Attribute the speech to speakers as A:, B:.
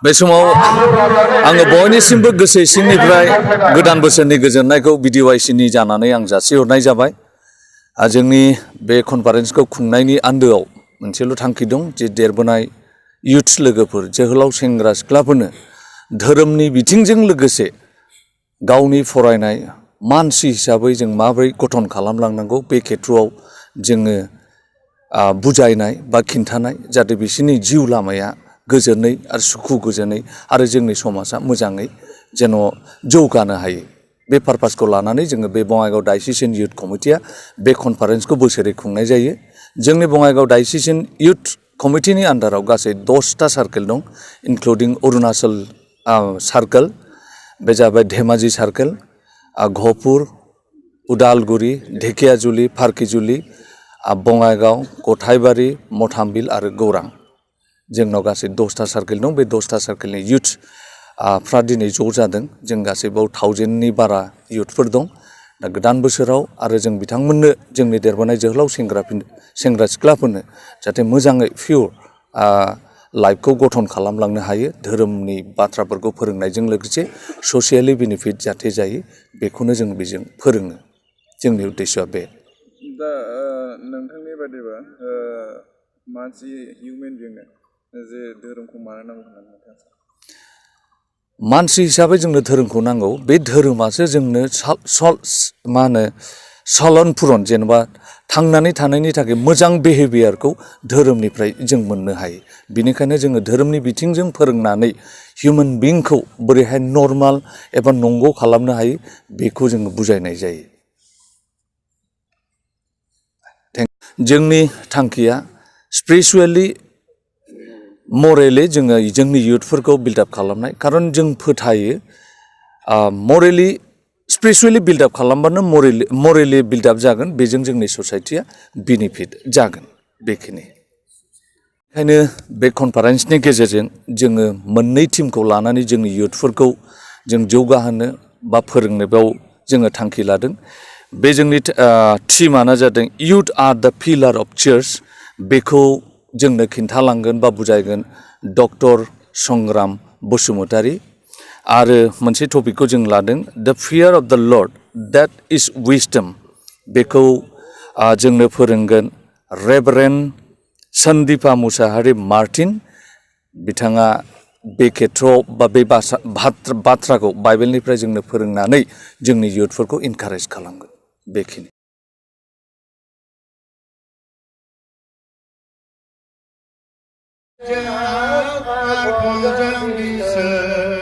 A: बे समाव आङो बयनिसिमबो गोसो सिंनिफ्राय गोदान बोसोरनि गोजोननायखौ BDYCनि जानानै आं जासिहरनाय जाबाय। जोंनि बे कनफारेन्सखौ खुंनायनि आन्दोआव मोनसेल' थांखि दं जे देरबोनाय इयुथ्स लोगोफोर जोहोलाव सेंग्रा सिख्लाफोरनो धोरोमनि बिथिंजों लोगोसे गावनि फरायनाय मानसि हिसाबै जों माबोरै गठन खालामलांनांगौ बे खेथ्रआव जोङो बुजायनाय बा खिन्थानाय जाहाथे बिसोरनि जिउ लामाया गोजोनै आरो सुखु गोजोनै आरो जोंनि समाजा मोजाङै जेन' जौगानो हायो। बे पारपासखौ लानानै जोङो बे बङाइगाव डायसिसन इयुथ कमिटिया बे कनफारेन्सखौ बोसोरै खुंनाय जायो। जोंनि बङाइगाव डायसिसन इयुथ कमिटिनि आन्दाराव गासै 10टा सार्केल दं, इनक्लुडिं अरुणाचल सार्केल, बे जाबाय धेमाजि सार्केल, घपुर, उदालगुरि, ढेकियाजुलि, फारखिजुलि, बङाइगाव, गथायबारि, मथामबिल आरो गौरां। जोंनाव गासै 10टा सार्केल दं। बे 10टा सार्केलनि इयुथ्स फ्रा दिनै ज' जादों। जों गासैबो 1000नि बारा इयुथफोर दं। दा गोदान बोसोराव आरो जों बिथांमोननो जोंनि देरबोनाय जोहोलाव सेंग्रा सिख्लाफोरनो जाहाथे मोजाङै पियर लाइफखौ गठन खालामलांनो हायो, धोरोमनि बाथ्राफोरखौ फोरोंनायजों लोगोसे ससियेलि बेनिफिट जाहाथे जायो, बेखौनो जों बेजों फोरोङो। जोंनि उद्देश्यआ बे।
B: दा नोंथांनि बायदिबा मानसि हिउमेन बिंनो जे धोरोमखौ मानो नांगौ होननानै नोंथाङा सानो?
A: मानसि हिसाबै जोंनो धोरोमखौ नांगौ। बे धोरोमासो जोंनो सालन पुरन जेनेबा थांनानै थानायनि थाखाय मोजां बिहेभियारखौ धोरोमनिफ्राय जों मोननो हायो। बिनिखायनो जोङो धोरोमनि बिथिंजों फोरोंनानै हिउमेन बिंखौ बोरैहाय नर्माल एबा नंगौ खालामनो हायो बेखौ जोङो बुजायनाय जायो। जोंनि थांखिया स्पिरिचुवेलि मरेलि जोङो जोंनि इयुथफोरखौ बिल्डआप खालामनाय। खारन जों फोथायो मरेलि स्पिरिचुवेलि बिल्डआप खालामबानो मरेलि बिल्डआप जागोन, बेजों जोंनि ससाइटिया बेनिफिट जागोन। बेखिनि ओंखायनो बे कनफारेन्सनि गेजेरजों जोङो मोननै टिमखौ लानानै जोंनि इयुथफोरखौ जों जौगाहोनो बा फोरोंनो बेयाव जोङो थांखि लादों। बे जोंनि टिमानो जादों इयुथ आर दा पिलार अफ चार्च। बेखौ जोंनो खिन्थालांगोन बा बुजायगोन डक्टर संग्राम बसुमतारी। आरो मोनसे टपिकखौ जों लादों दा fear of the lord that is wisdom. बेखौ जोंनो फोरोंगोन रेभारेन्ड सन्दिपा मुसाहारि मार्टिन। बिथाङा बे खेथ्रआव बा बे बाथ्राखौ बाइबेलनिफ्राय जोंनो फोरोंनानै जोंनि इयुथफोरखौ इनकारेज खालामगोन। बेखिनि।
C: Just